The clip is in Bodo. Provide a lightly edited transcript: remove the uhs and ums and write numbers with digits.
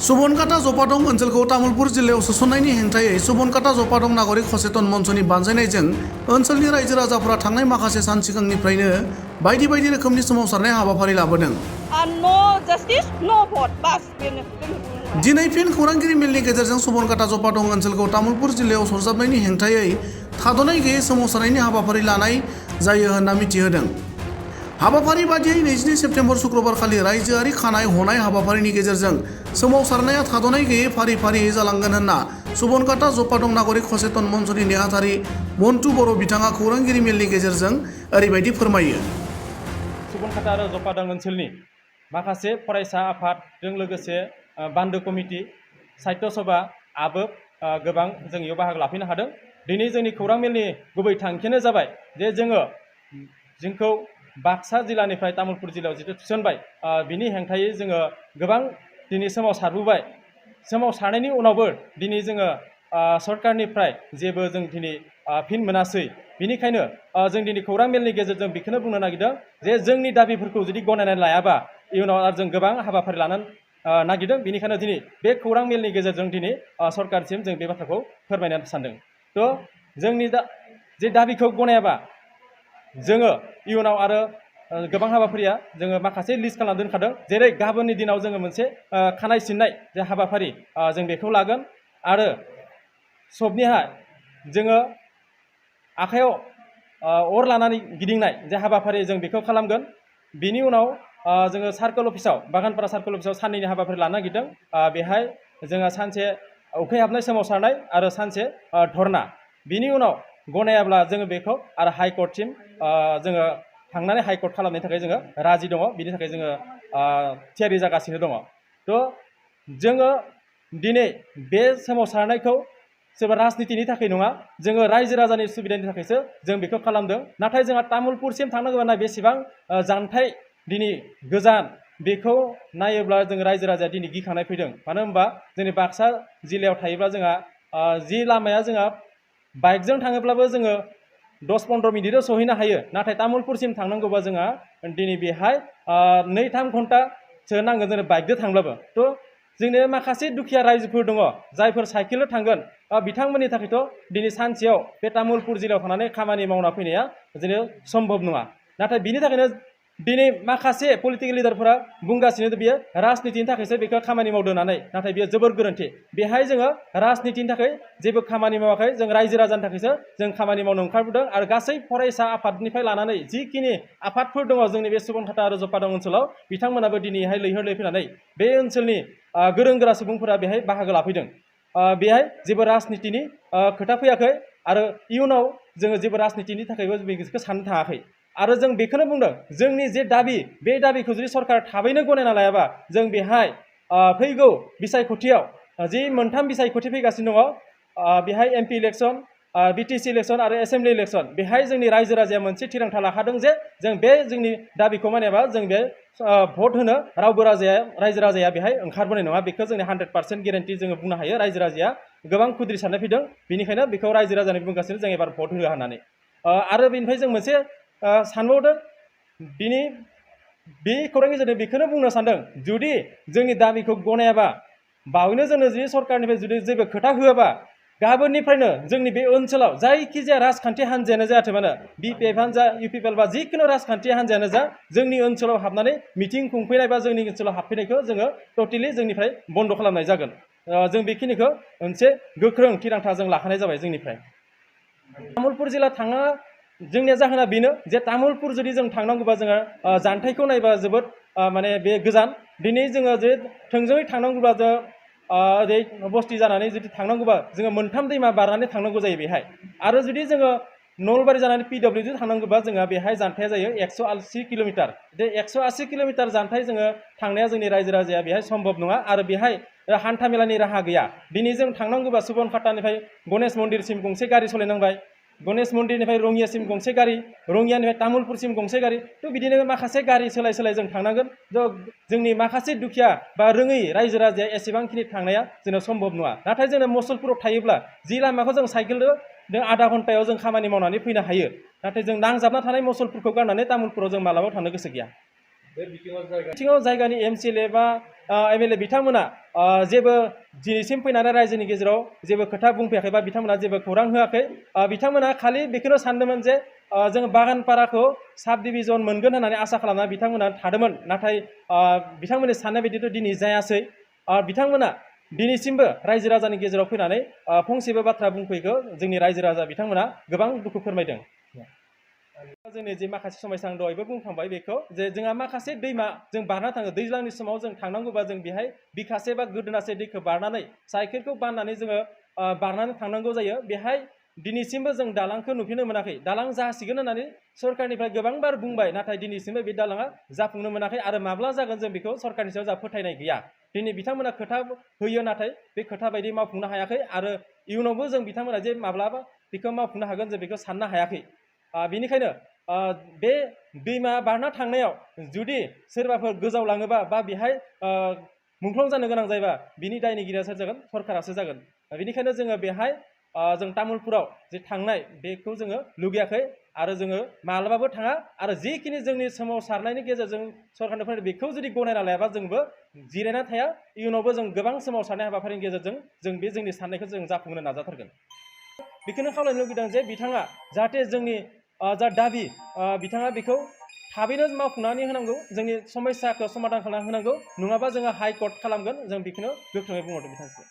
सुबनकाटा जपादं ओनसोलखौ तामुलपुर जिल्लायाव सोसननायनि हेंथायै सुबनकाटा जपादं नागरिक सचेतन मन्चनि बानजायनायजों ओनसोलनि रायजो राजाफोरा थांनाय माखासे सान सिगांनिफ्रायनो बायदि बायदि रोखोमनि सोमावसारनाय हाबाफारि लाबोदों। दिनै फिन खौरांगिरि मेलनि गेजेरजों सुबनकाटा जपादं ओनसोलखौ तामुलपुर जिल्लायाव सरजाबनायनि हेंथायै थाद'नाय गैयै सोमावसारनायनि हाबाफारि लानाय जायो होनना मिथिहोदों। हाबाफारि बादियै 22 सेप्तेम्बर शुक्रबारखालि रायजोआरि खानाय हनाय हाबाफारिनि गेजेरजों सोमावसारनाया थाद'नाय गैयै फारि फारियै जालांगोन होनना सुबनकाटा जपादं नागरिक सचेतन मन्चनि नेहाथारि मन्टु बर' बिथाङा खौरांगिरि मेलनि गेजेरजों ओरैबायदि फोरमायो। सुबनकाटा आरो जपादं ओनसोलनि माखासे फरायसा आफादजों लोगोसे बान्दो कमिटि साहित्य सभा आबो गोबां जों इयाव बाहागो लाफैनो हादों। दिनै जोंनि खौरां मेलनि गुबै थांखियानो जाबाय जे जोंखौ बाक्सा जिल्लानिफ्राय तामुलपुर जिल्लायाव जिथु थिसनबाय बिनि हेंथायै जोङो गोबां दिनै सोमावसारबोबाय। सोमावसारनायनि उनावबो दिनै जोङो सरकारनिफ्राय जेबो जों दिनै फिन मोनासै। बिनिखायनो जों दिनै खौरां मेलनि गेजेरजों बेखौनो बुंनो नागिरदों जे जोंनि दाबिफोरखौ जुदि गनायनानै लायाबा इयुनाव आरो जों गोबां हाबाफारि लानो नागिरदों। बेनिखायनो दिनै बे खौरां मेलनि गेजेरजों दिनै सरकारसिम जों बे बाथ्राखौ फोरमायनो सानदों। थ' जोंनि जे दाबिखौ गनायाबा जोङो इयुनाव आरो गोबां हाबाफारिया जोङो माखासे लिस्ट खालामना दोनखादों। जेरै गाबोननि दिनाव जोङो मोनसे खानाय सिननाय जे हाबाफारि जों बेखौ लागोन आरो सबनिहा जोङो आखायाव अर लानानै गिदिंनाय जे हाबाफारि जों बेखौ खालामगोन। बिनि उनाव जोङो सार्कोल अफिसाव बागानपारा सार्कोल अफिसाव साननैनि हाबाफारि लानो नागिरदों। बेहाय जोङो सानसे उखैहाबनाय सोमावसारनाय आरो सानसे धरना। बिनि उनाव गनायाब्ला जोङो बेखौ आरो हाइकर्टसिम जोङो थांनानै हाइकर्ट खालामनायनि थाखाय जोङो राजि दङ। बिनि थाखाय जोङो थियारि जागासिनो दङ। थ' जोङो दिनै बे सोमावसारनायखौ सोरबा राजनितिनि थाखाय नङा, जोङो रायजो राजानि सुबिदानि थाखायसो जों बेखौ खालामदों। नाथाय जोंहा तामुलपुरसिम थांनांगौबा बेसेबां जानथाय दिनै गोजान बेखौ नायोब्ला जों रायजो राजाया दिनै गिखांनाय फैदों। मानो होनबा जोंनि बाक्सा जिल्लायाव थायोब्ला जोंहा जि लामाया जोंहा बाइकजों थाङोब्लाबो जोङो 10-15 मिनिटआव सहैनो हायो। नाथाय तामुलपुरसिम थांनांगौबा जोंहा दिनै बेहाय 2-3 घन्टासो नांगोन जोंनो बाइकजों थांब्लाबो। थ' जोंनो माखासे दुखिया रायजोफोर दङ जायफोर साइकेलजों थांगोन बिथांमोननि थाखायथ' दिनै सानसेयाव बे तामुलपुर जिल्लायाव थांनानै खामानि मावना फैनाया जोंनो सम्भब नङा। नाथाय बिनि थाखायनो दिनै माखासे पलिटिकेल लिडारफोरा बुंगासिनो बियो राजनितिनि थाखायसो बेखौ खामानि मावदों होननानै। नाथाय बियो जोबोर गोरोन्थि। बेहाय जोङो राजनितिनि थाखाय जेबो खामानि मावाखै, जों रायजो राजानि थाखायसो जों खामानि मावनो ओंखारबोदों। आरो गासै फरायसा आफादनिफ्राय लानानै जिखिनि आफादफोर दङ जोंनि बे सुबनकाटा आरो जपादं ओनसोलाव बिथांमोनाबो दिनैहाय लैहोर लैहोर फैनानै बे ओनसोलनि गोरों गोरा सुबुंफोरा बेहाय बाहागो लाफैदों। बेहाय जेबो राजनितिनि खोथा फैयाखै आरो इयुनाव जोङो जेबो राजनितिनि थाखायबो बेखौ साननो थाङाखै। आरो जों बेखौनो बुंदों जोंनि जे दाबि बे दाबिखौ जुदि सरकार थाबैनो गनायना लायाबा जों बेहाय फैगौ बिसायख'थियाव जि मोनथाम बिसायख'थि फैगासिनो दङ बेहाय MP इलेक्सन, BTC इलेक्सन आरो एसेम्बलि इलेक्सन, बेहाय जोंनि रायजो राजाया मोनसे थिरांथा लाखादों जे जों बे जोंनि दाबिखौ मानियाबा जों बे भट होनो रावबो रायजो राजाया बेहाय ओंखारबोनाय नङा। बेखौ जोंनि 100% गेरेन्टि जोङो बुंनो हायो। रायजो राजाया गोबां खुद्रि साननाय फैदों। बेनिखायनो बेखौ रायजो राजानि बुंगासिनो जों एबार भट होआ होननानै। आरो बेनिफ्राय जों मोनसे सानबावदों दिनै बे खौरांनि गेजेरजों बेखौनो बुंनो सानदों जुदि जोंनि दाबिखौ गनायाबा बावैनो जोंनो जुदि सरकारनिफ्राय जुदि जेबो खोथा होआबा गाबोननिफ्रायनो जोंनि बे ओनसोलाव जायखिजाया राजखान्थि हान्जायानो जायाथों मानो BPF-आनो जा UPPL बा जिखुनु राजखान्थि हान्जायानो जा जोंनि ओनसोलाव हाबनानै मिटिं खुंफैनाय बा जोंनि ओनसोलाव हाबफैनायखौ जोङो टटेलि जोंनिफ्राय बन्द' खालामनाय जागोन। जों बेखिनिखौ मोनसे गोख्रों थिरांथा जों लाखानाय जाबाय जोंनिफ्राय। तामुलपुर जिल्ला थाङा जोंनिया जाहोना बेनो जे तामुलपुर जुदि जों थांनांगौबा जोङो जानथायखौ नायबा जोबोद माने बे गोजान। दिनै जोङो जे थोंजोङै थांनांगौब्ला जों ओरै बस्ति जानानै जुदि थांनांगौबा जोङो मोनथाम दैमा बारनानै थांनांगौ जायो बेहाय। आरो जुदि जोङो नलबारि जानानै PW थांनांगौबा जोंहा बेहाय जानथाया जायो 180 किल'मिटार। बे 180 किल'मिटार जानथाय जोङो थांनाया जोंनि रायजो राजाया बेहाय सम्भब नङा आरो बेहाय हान्था मेलानि राहा गैया। दिनै जों थांनांगौबा सुबनकाटानिफ्राय गणेश मन्दिरसिम गंसे गारि सालायनांबाय, गणेश मन्दिरनिफ्राय रङियासिम गंसे गारि, रङियानिफ्राय तामुलपुरसिम गंसे गारि। थ' बिदिनो माखासे गारि सोलाय सोलाय जों थांनांगोन। जोंनि माखासे दुखिया बा रोङै रायजो राजाया एसेबांखिनि थांनाया जोंनो सम्भब नङा। नाथाय जोंनो मसलपुराव थायोब्ला जि लामाखौ जों साइकेलजों आधा घन्टायाव जों खामानि मावनानै फैनो हायो। नाथाय जों नांजाबना थानाय मसलपुरखौ गारनानै तामुलपुराव जों मालाबाबो थांनो गोसो गैया। बे बिथिङाव जायगानि MCLA बा MLA बिथांमोना जेबो दिनैसिम फैनानै रायजोनि गेजेराव जेबो खोथा बुंफैयाखै बा बिथांमोना जेबो खौरां होआखै बिथांमोना खालि बेखौनो सानदोंमोन जे जों बागानपाराखौ साब डिभिजन मोनगोन होननानै आसा खालामनानै बिथांमोना थादोंमोन नाथाय बिथांमोननि साननाय बायदिथ' दिनै जायासै बिथांमोना दिनैसिमबो रायजो राजानि गेजेराव फैनानै फंसेबो बाथ्रा बुंफैखौ जोंनि रायजो राजा बिथांमोना गोबां दुखु फोरमायदों जोंनि जे माखासे समस्या आं दहायबो बुंखांबाय बेखौ जे जोंहा माखासे दैमा जों बारना थाङो दैज्लांनि समाव जों थांनांगौबा जों बेहाय बिखासे बा गोदोनासे दैखौ बारनानै साइकेलखौ बाननानै जोङो बारनानै थांनांगौ जायो बेहाय दिनैसिमबो जों दालांखौ नुफिननो मोनाखै दालां जासिगोन होननानै सरकारनिफ्राय गोबांबार बुंबाय नाथाय दिनैसिमबो बे दालाङा जाफुंनो मोनाखै आरो माब्ला जागोन जों बेखौ सरकारनि सायाव जोंहा फोथायनाय गैया दिनै बिथांमोना खोथा होयो नाथाय बे खोथा बायदि मावफुंनो हायाखै आरो इयुनावबो जों बिथांमोना जे माब्लाबा बेखौ मावफुंनो हागोन जों बेखौ साननो हायाखै बेनिखायनो बे दैमा बारना थांनायाव जुदि सोरबाफोर गोजावलाङोबा बा बेहाय मुंख्लं जानो गोनां जायोबा बिनि दायनिगिरिया सोर जागोन सरकारासो जागोन बेनिखायनो जोङो बेहाय जों तामुलपुराव जे थांनाय बेखौ जोङो लुगैयाखै आरो जोङो माब्लाबाबो थाङा आरो जिखिनि जोंनि सोमावसारनायनि गेजेरजों सरकारनिफ्राय बेखौ जुदि गनायना लायाबा जोंबो जिरायना थाया इयुनावबो जों गोबां सोमावसारनाय हाबाफारिनि गेजेरजों जों बे जोंनि साननायखौ जों जाफुंहोनो नाजाथारगोन बेखौनो खावलायनो लुगैदों जे बिथाङा जाहाथे जोंनि जा दाबि बिथाङा बेखौ थाबैनो मावफुंनानै होनांगौ जोंनि समस्याखौ समाधान खालामना होनांगौ नङाबा जोङो हाइकर्ट खालामगोन जों बेखौनो गोख्रोङै बुंहरदों बिथांखौ